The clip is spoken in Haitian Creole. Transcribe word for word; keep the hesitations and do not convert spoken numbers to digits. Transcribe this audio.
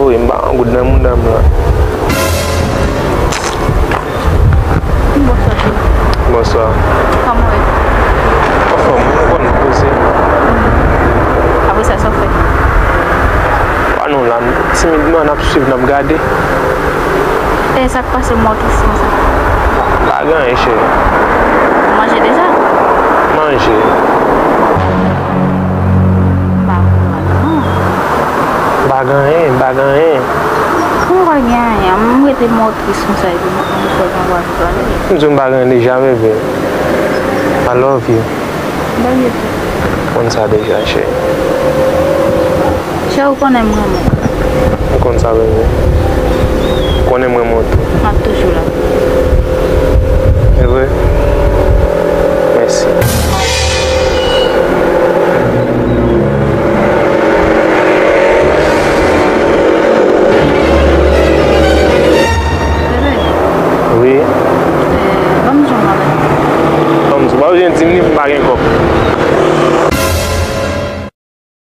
Wi, m pa yon goud nan mouda m la. Bonswa, Jimmy. Bonswa. Kòman w ye? Anfòm, mwen konn poze. Apre sa, sa w fè? Pa nou la, timidman, n ap swiv, n ap gade. E sa k pase, m wè w tris konsa. Pa gen anyen, cheri. Ou manje deja? Manje. M pa konprann, non. Pa gen anyen, pa gen anyen. Kòman pa gen anyen? M rete m wè w tris konsa epi m fè w anvi pale. M di w m pa gen anyen deja, bebe. I love you. Love you too. Konn sa deja, cheri. Cheri, ou konnen m renmen w. M konn sa, bebe. Ou konnen m renmen w tou. M ap toujou la. E vre? Mèsi. Bebe. Wi. Eh, ban m di w bagay. Ban m di w, pa bezwen di m li pou m pa gen kòb.